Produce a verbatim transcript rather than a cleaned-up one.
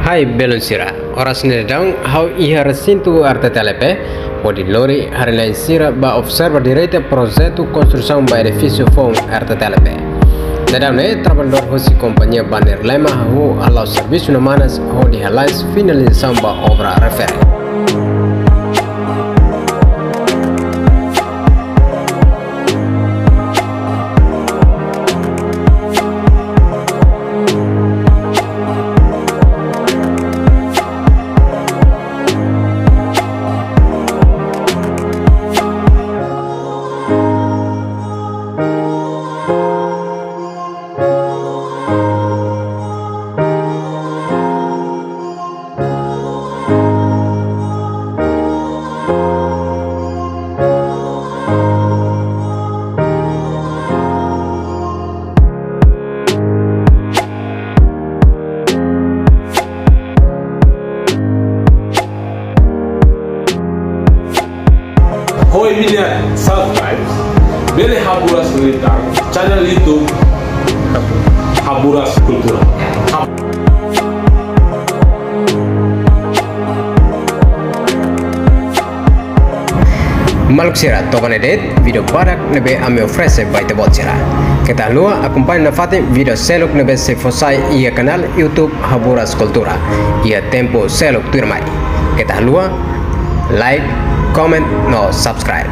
Hai belun sira, oras ne'e daudaun ha'u iha resintu R T T L P, hodi lori haree-na'in sira ba observa direta projetu konstrusaun ba edifísiu foun R T T L P. Daudaun ne'e traballadór husi kompañia Banner Lema hahú hala'o servisu no manas hodi hala'o finalizasaun ba obra refere. Ho imi-nia subscribe, bele haburas liután channel YouTube Haburas Cultura. Maluk sira, to'o iha ne'e de'it vídeo badak ne'ebé ami oferese ba ita-boot sira. Keta haluha akompaña nafatin vídeo seluk ne'ebé sei fó sai iha kanál YouTube Haburas Cultura iha tempu seluk tuirmai. Keta haluha like, comment no subscribe.